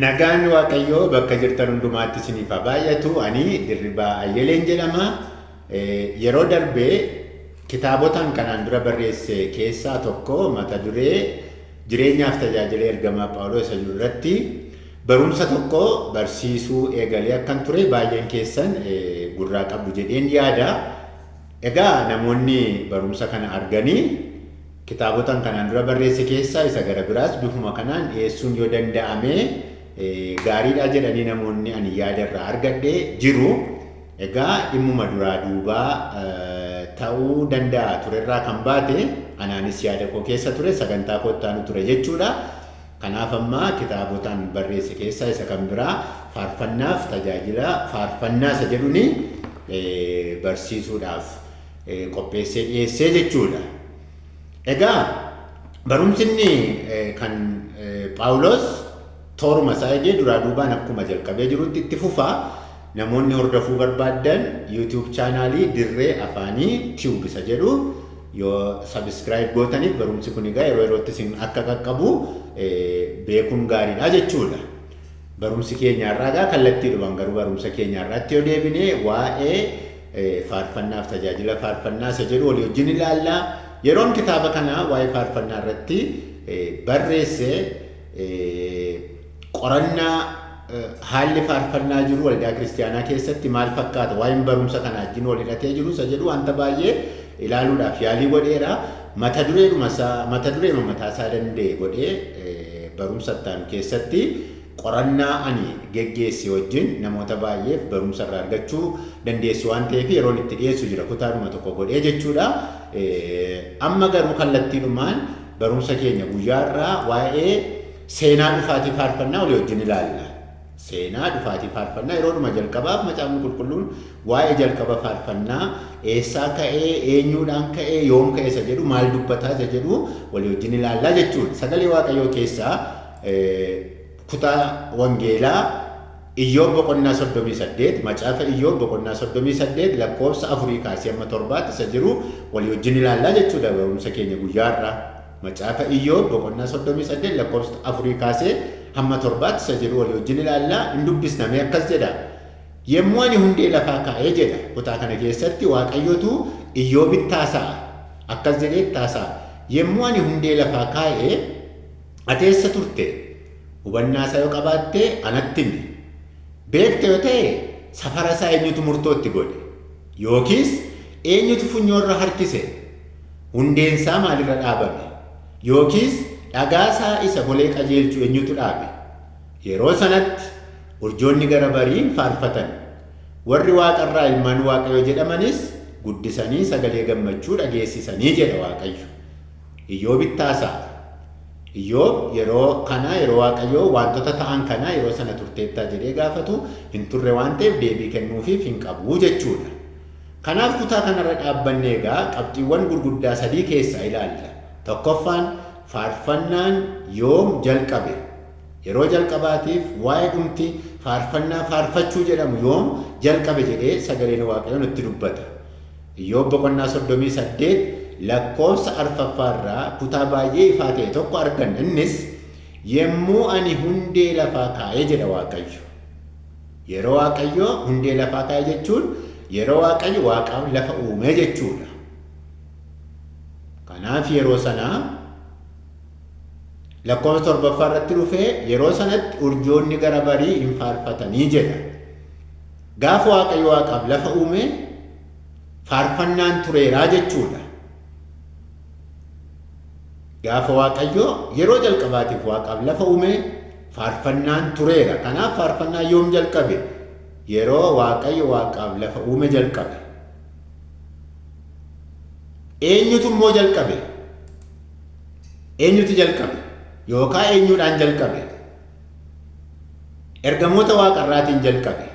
Nagaan Waaqayyoo bakka jirtan hundumaatti isiniif haa baay'atu. Ani Dirribaa Ayyeleen jedhama. Yeroo darbe kitaabotaan kanaan dura barreesse keessaa tokko mata duree jireenyaaf tajaajila ergamaa Phaawulos isa jiru irratti barumsa tokko barsiisuu eegalee akkan ture baay'een keessan gurraa qabdu jedheen yaada. Egaa namoonni barumsa kana arganii kitaabotaan kanaan dura barreesse keessaa isa gara biraas bifuma kanaan dhiyeessuun yoo danda'ame gaariidha jedhanii namoonni ani yaada irraa argadhe jiru. Egaa dhimmuma duraa duubaa ta'uu danda'a turerraa kan baate anaanis yaada koo keessa ture, sagantaa koo itti aanu ture jechuudha. Kanaaf amma kitaabotaan barreesse keessaa isa kan biraa faarfannaaf tajaajila faarfannaa isa jedhuni barsiisuudhaaf qopheessee dhiyeessee jechuudha. Egaa barumsi inni kan Phaawulos tooruma isaa eegee duraa duubaan akkuma jalqabee jirutti itti fufa. Namoonni hordofuu barbaaddan YouTube chaanaalii Dirree Afaanii Tube isa jedhu yoo subscribe gootaniif barumsi kun egaa yeroo yerootti isin akka qaqqabu beekuun gaariidha jechuudha. Barumsi keenya har'aa egaa kallattiidhumaan garuu barumsa keenya har'aatti yoo deebine waa'ee faarfannaaf tajaajila faarfannaa isa jedhu walii wajjin ilaalla. Yeroon kitaaba kana waa'ee faarfannaa irratti barreesse qorannaa haalli faarfannaa jiru waldaa kiristiyaanaa keessatti maal fakkaata, waa'een barumsa kana wajjin wal hidhatee jiru isa jedhu wanta baay'ee ilaaluudhaaf yaalii godheera. Mata dureedhuma isaa, mata dureema mataa isaa danda'e godhee barumsa itti keessatti qorannaa ani geggeesse wajjin namoota baay'eef barumsa irraa argachuu dandeessu waan ta'eef yeroon itti dhiyeessu jira, kutaadhuma tokko godhee jechuudha. Amma garuu kallattiidhumaan barumsa keenya guyyaa irraa waa'ee seenaa dhufaatii faarfannaa walii wajjin ilaalla. Seenaa dhufaatii faarfannaa, yeroodhuma jalqabaaf Macaafni Qulqulluun waa'ee jalqaba faarfannaa eessaa ka'ee, eenyuudhaan ka'ee, yoom ka'e isa jedhu maal dubbataa isa jedhu walii wajjin ilaallaa jechuudha. Sagalee Waaqayyoo keessaa kutaa Wangeelaa Iyyoob boqonnaa 38, Macaafa Iyyoob boqonnaa 38 lakkoofsa 4 kaasee amma 7tti isa jiru walii wajjin ilaallaa jechuudha barumsa keenya guyyaa har'aa. Macaafa Iyyoob boqonnaa 38 lakkoofsa 4 kaasee hamma 7tti isa jiru walii wajjin ilaallaa, hin dubbisnamee. Akkas jedha. Yommuu ani hundee lafaa kaa'ee jedha. Kutaa kana keessatti Waaqayyotu Iyyoobitti haasa'a. Akkas jedhee itti haasa'a. Yommuu ani hundee lafaa kaa'ee, ati eessa turte? Hubannaa isaa yoo qabaatte anatti himi. Beekte yoo ta'e, safara isaa eenyutu murtoo itti godhe? Yookiis eenyutu funyoo irra harkise? Hundeen isaa maalirra dhaabame? Yookiis dhagaa isaa isa golee qajeelchu eenyutu dhaabe? Yeroo sanatti urjoonni gara barii hin faarfatan. Warri waaqarraa ilmaan Waaqayyoo jedhamanis guddisanii sagalee gammachuu dhageessisanii jedha Waaqayyo. Iyyoobitti haasa'a. Iyyoob yeroo kana, yeroo Waaqayyo wantoota ta'an kana yeroo sana turteettaa jedhee gaafatu, hin turre waan ta'eef deebii kennuufiif hin qabu jechuudha. Kanaaf kutaa kanarra dhaabbannee egaa qabxiiwwan gurguddaa sadii keessaa ilaalla. Tokkoffaan, faarfannaan yoom jalqabe? Yeroo jalqabaatiif waa'ee dhumti faarfannaa faarfachuu jedhamu yoom jalqabe jedhee sagaleen Waaqayyoo nutti dubbata. Iyyoob boqonnaa 38 lakkoofsa arfaffaa irraa kutaa baay'ee ifaa ta'e tokko arganna. Innis, Yommuu ani hundee lafaa kaa'ee jedha Waaqayyo. Yeroo Waaqayyo hundee lafaa kaa'e jechuun yeroo Waaqayyo waaqaaf lafa uume jechuudha. Kanaaf yeroo sana lakkoofsa torbaffaa irratti dhufee yeroo sanatti urjoonni gara barii hin faarfatanii jedha. Gaafa Waaqayyo waaqaaf lafa uume faarfannaan tureeraa jechuudha. Gaafa Waaqayyo yeroo jalqabaatiif waaqaaf lafa uume faarfannaan tureera. Kanaaf faarfannaan yoom jalqabe? Yeroo Waaqayyo waaqaaf lafa uume jalqabe. Eenyutu immoo jalqabe? Eenyutu jalqabe? Yookaan eenyuudhaan jalqabe? Ergamoota waaqarraatiin jalqabe.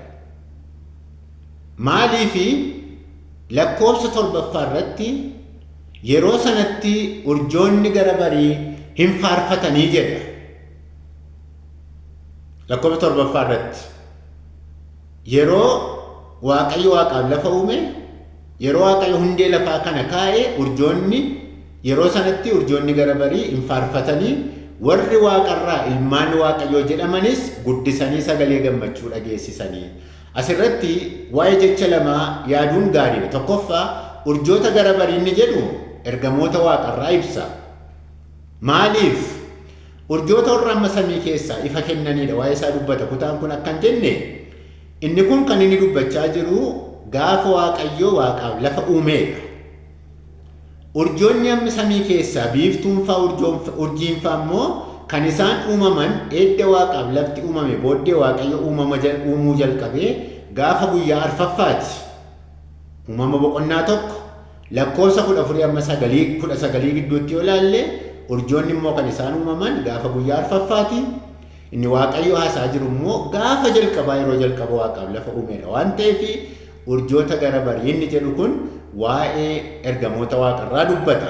Maaliifi lakkoofsa torbaffaa irratti yeroo sanatti urjoonni gara barii hin faarfatanii jedha. Lakkoofsa torbaffaa irratti yeroo Waaqayyo waaqaaf lafa uume, yeroo Waaqayyo hundee lafaa kana kaa'e, urjoonni yeroo sanatti urjoonni gara barii hin faarfatanii, Warri waaqarraa ilmaan Waaqayyoo jedhamanis guddisanii sagalee gammachuu dhageessisanii. Asirratti waa'ee jecha lamaa yaaduun gaariidha. Tokkoffaa, urjoota gara barii inni jedhu ergamoota waaqarraa ibsa. Maaliif? Urjoota warra amma samii keessaa ifa kennanidha. Waa'ee isaa dubbata. Kutaan kun akkan jenne, inni kun kan inni dubbachaa jiru gaafa Waaqayyoo waaqaaf lafa uumeedha. Urjoonni amma samii keessaa biiftuun faa, urjiin faa immoo kan isaan uumaman edda waaqaaf lafti uumame booddee Waaqayyo uumama uumuu jalqabee gaafa guyyaa arfaffaati. Uumama boqonnaa 1 lakkoofsa 14 amma 19 gidduutti yoo ilaalle, urjoonni immoo kan isaan uumaman gaafa guyyaa arfaffaati. Inni Waaqayyo haasaa jiru immoo gaafa jalqabaa, yeroo jalqaba waaqaaf lafa uumeedha waan ta'eef, urjoota gara barii inni jedhu kun waa'ee ergamoota waaqarraa dubbata.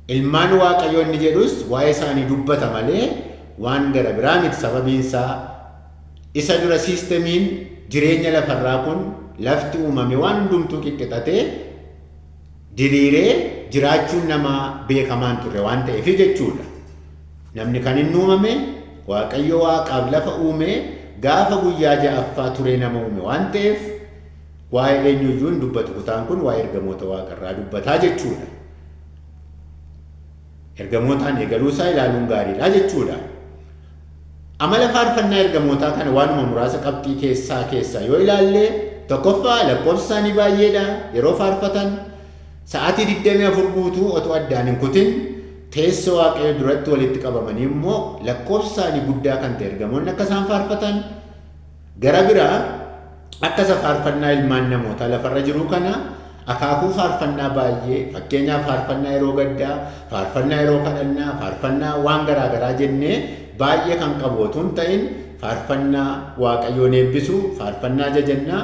Ilmaan Waaqayyoo inni jedhus waa'ee isaanii dubbata malee waan gara biraa miti. Sababiin isaa, isa dura siistemiin jireenya lafarraa kun, lafti uumame, waan hundumtuu qiqqixatee diriiree jiraachuun namaa beekamaan turre waan ta'eef jechuudha. Namni kan inni uumame, Waaqayyo waaqaaf lafa uume gaafa guyyaa ja'affaa turee nama uume waan ta'eef, waa'ee eenyuyyuu hin dubbatu. Kutaan kun waa'ee ergamoota waaqarraa dubbataa jechuudha. Ergamootaan eegaluusaa ilaaluun gaariidha jechuudha. Amala faarfannaa ergamootaa kana waanuma muraasa qabxii keessaa keessaa yoo ilaalle, tokkoffaa, lakkoofsi isaanii baay'eedha. Yeroo faarfatan sa'aatii 24 guutuu otoo addaan hin kutin teessoo Waaqayyo duratti walitti qabamanii immoo lakkoofsi isaanii guddaa kan ta'e ergamoonni akka isaan faarfatan. Gara biraa, akka isa faarfannaa ilmaan namootaa lafarra jiruu kana akaakuu faarfannaa baay'ee, fakkeenyaaf faarfannaa yeroo gaddaa, faarfannaa yeroo kadhannaa, faarfannaa waan garaa garaa jennee baay'ee kan qabu otoo hin ta'in, faarfannaa Waaqayyoon eebbisu, faarfannaa jajannaa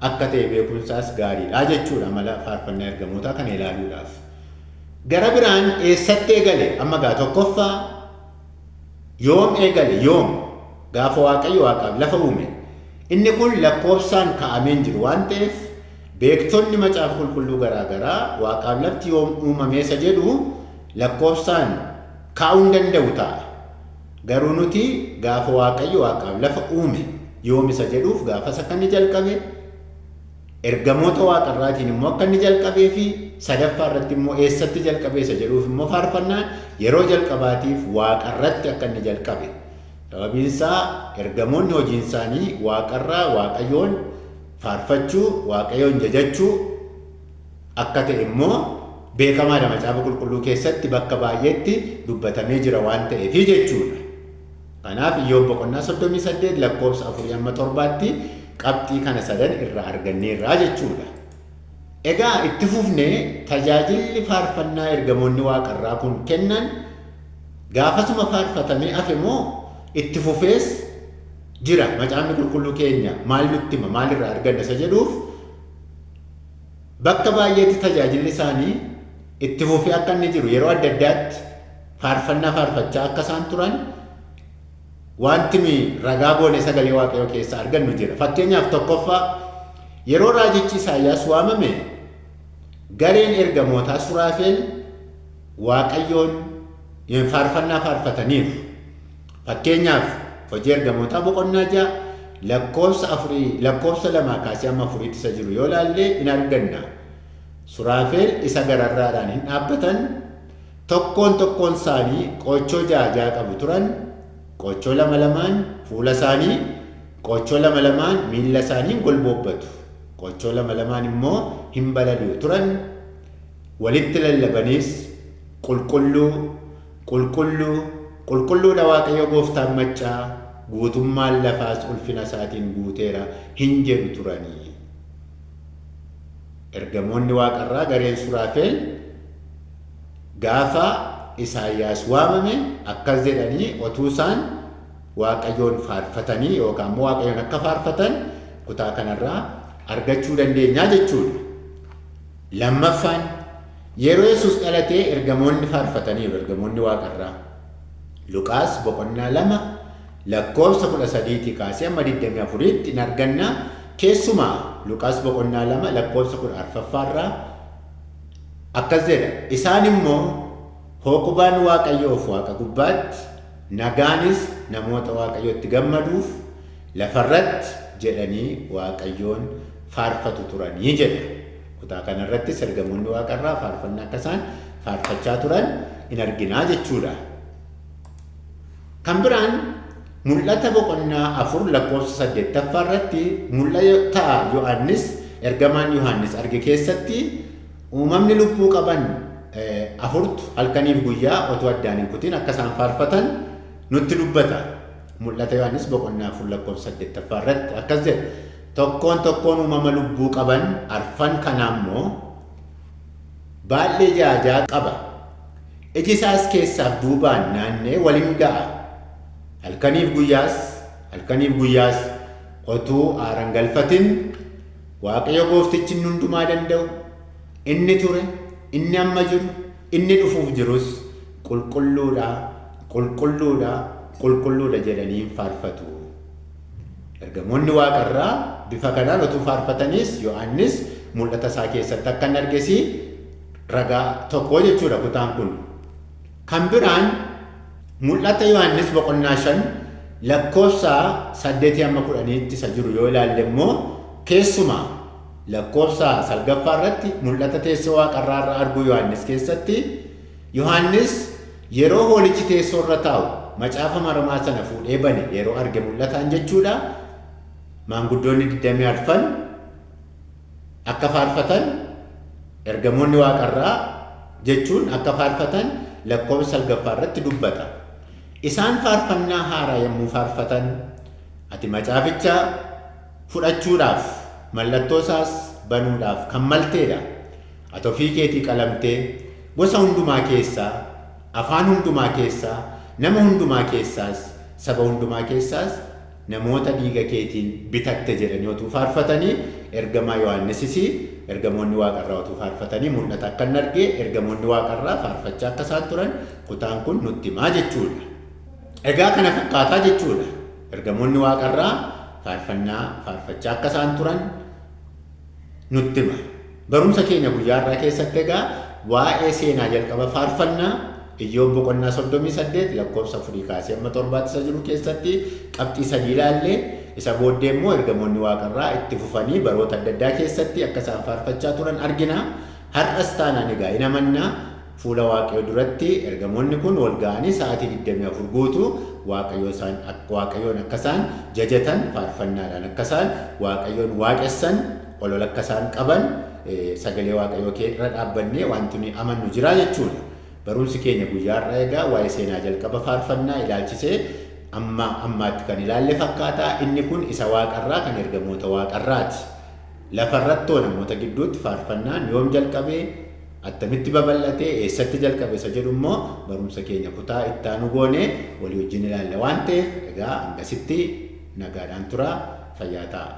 akka ta'e beekumsaas gaariidha jechuudha amala faarfannaa ergamootaa kana ilaaluudhaaf. Gara biraan, eessatti eegale? Amma gaa tokkoffaa yoom eegale? Yoom? Gaafa Waaqayyo waaqaaf lafa uume. Inni kun lakkoofsaan kaa'amee hin jiru waan ta'eef, beektonni Macaafa Qulqulluu garaa garaa waaqaaf lafti yoom uumame isa jedhu lakkoofsaan kaa'uu hin danda'u ta'a. Garuu nuti gaafa Waaqayyo waaqaaf lafa uume yoom isa jedhuuf, gaafas akka inni jalqabe, ergamoota waaqarraatiin immoo akka inni jalqabee fi sadaffaa irratti immoo eessatti jalqabe isa jedhuuf immoo faarfannaan yeroo jalqabaatiif waaqarratti akka inni jalqabe. Sababiin isaa, ergamoonni hojiin isaanii waaqarraa Waaqayyoon faarfachuu, Waaqayyoon jajachuu akka ta'e immoo beekamaadha, Macaafa Qulqulluu keessatti bakka baay'eetti dubbatamee jira waan ta'eef jechuudha. Kanaaf Iyyoob boqonnaa 38 lakkoofsa 4 amma 7tti qabxii kana sadan irraa arganneerraa jechuudha. Egaa itti fufnee, tajaajilli faarfannaa ergamoonni waaqarraa kun kennan gaafasuma faarfatamee hafe moo itti fufees jira? Macaafni Qulqulluu keenya maal nutti hima? Maalirraa arganna isa jedhuuf, bakka baay'eetti tajaajilli isaanii itti fufee akka inni jiru, yeroo adda addaatti faarfannaa faarfachaa akka isaan turan wanti nuyi ragaa goone sagalee Waaqayyoo keessaa argannu jira. Fakkeenyaaf, tokkoffaa, yeroo raajichi Isaayyaas waamame gareen ergamootaa Suraafeel Waaqayyoon faarfannaa faarfataniiru. Fakkeenyaaf, Hojii Ergamootaa boqonnaa 6 lakkoofsa 4, lakkoofsa 2 kaasee amma 4tti isa jiru yoo ilaalle in arganna. Suraafeel isa gararraadhaan hin dhaabbatan, tokkoon tokkoon isaanii qoochoo ja'a ja'a qabu turan, qoochoo lama lamaan fuula isaanii, qoochoo lama lamaan miilla isaanii hin golboobbatu, qoochoo lama lamaan immoo hin balali'u turan, walitti lallabaniis, "Qulqulluu, qulqulluu, qulqulluudha Waaqayyo gooftaan maccaa, guutummaan lafaas ulfina isaatiin guuteera" hin jedhu turanii. Ergamoonni waaqarraa gareen Suraafeel gaafa Isaayyaas waamame akkas jedhanii otuu isaan Waaqayyoon faarfatanii yookaan immoo Waaqayyoon akka faarfatan kutaa kanarraa argachuu dandeenyaa jechuudha. Lammaffaan, yeroo Yesuus dhalatee ergamoonni faarfataniiru, ergamoonni waaqarraa. Luqaas boqonnaa 2 lakkoofsa 13 kaasee amma 24tti in arganna. Keessumaa Luqaas boqonnaa 2 lakkoofsa 14ffaarraa akkas jedha. Isaan immoo Hooqubaan Waaqayyoof Waaqa gubbaatti, nagaanis namoota Waaqayyotti gammaduuf lafarratti jedhanii Waaqayyoon faarfatu turanii jedha. Kutaa kanarrattis ergamoonni Waaqarraa faarfannaa akka isaan faarfachaa turan in arginaa jechuudha. Kan biraan Mul'ata boqonnaa 4 lakkoofsa 8ffaa irratti mul'ata Yohaannis ergamaan Yohaannis arge keessatti uumamni lubbuu qaban afurtu halkaniif guyyaa otuu addaan hin kutin akka isaan faarfatan nutti dubbata. Mul'ata Yohaannis boqonnaa 4 lakkoofsa 8ffaa irratti akkas jedha. Tokkoon tokkoon uumama lubbuu qaban arfan kanaa immoo baallee ja'a ja'a qaba. Iji isaas keessaaf duubaan naanna'ee wal in ga'a. Halkaniif guyyaas, halkaniif guyyaas otuu aara hin galfatin, Waaqayyo gooftichi inni hundumaa danda'u, inni ture, inni amma jiru, inni dhufuuf jirus qulqulluu dha, qulqulluu dha, qulqulluu dha jedhanii in faarfatu. Ergamoonni waaqarraa bifa kanaan otuu faarfataniis Yohaannis mul'ata isaa keessatti akka inni arges ragaa tokko jechuudha kutaan kun. Kan biraan Mul'ata Yohaannis boqonnaa 5 lakkoofsa 8 hamma 10tti isa jiru yoo ilaalle immoo keessumaa lakkoofsa salgaffaa irratti mul'ata teessoo waaqarraa irra arguu Yohaannis keessatti Yohaannis yeroo hoolichi teessoo irra taa'u macaafa maramaa sana fuudhee bane yeroo arge mul'ataan jechuudha. Maanguddoonni 24 akka faarfatan ergamoonni waaqarraa jechuun akka faarfatan lakkoofsa salgaffaa irratti dubbata. Isaan faarfannaa haaraa yommuu faarfatan ati macaaficha fudhachuudhaaf mallattoo isaas banuudhaaf kan malteedha. Ati ofii keetii qalamtee gosa hundumaa keessaa, afaan hundumaa keessaa, nama hundumaa keessaas, saba hundumaa keessaas namoota dhiiga keetiin bitatte jedhanii otuu faarfatanii ergamaa Yohaannisis ergamoonni waaqarraa otuu faarfatanii mul'ata akka inni arge ergamoonni waaqarraa faarfachaa akka isaan turan kutaan kun nutti himaa jechuudha. Egaa kana fakkaataa jechuudha. Ergamoonni waaqarraa faarfannaa faarfachaa akka isaan turan nutti hima. Barumsa keenya guyyaa har'aa keessatti egaa waa'ee seenaa jalqaba faarfannaa Iyyoob boqonnaa 38 lakkoofsa 4 kaasee amma 7tti isa jiru keessatti qabxii sadii ilaalle. Isa booddee immoo ergamoonni waaqarraa itti fufanii baroota adda addaa keessatti akka isaan faarfachaa turan argina. Har'as taanaan egaa in amanna fuula Waaqayyoo duratti ergamoonni kun wal ga'anii sa'aatii 24 guutuu Waaqayyoo isaan Waaqayyoon akka isaan jajatan faarfannaadhaan akka isaan Waaqayyoon waaqessan olola akka isaan qaban sagalee Waaqayyoo irra dhaabbannee wanti nuyi amannu jira jechuudha. Barumsi keenya guyyaa har'aa egaa waa'ee seenaa jalqaba faarfannaa ilaalchisee amma ammaatti kan ilaalle fakkaata. Inni kun isa waaqarraa kan ergamoota waaqarraati. Lafarrattoo namoota gidduutti faarfannaan yoom jalqabe, attamitti babal'ate, eessatti jalqabe isa jedhu immoo barumsa keenya kutaa itti aanu goonee walii wajjin ilaalla waan ta'eef egaa hangasitti nagaadhaan turaa, fayyaa ta'aa.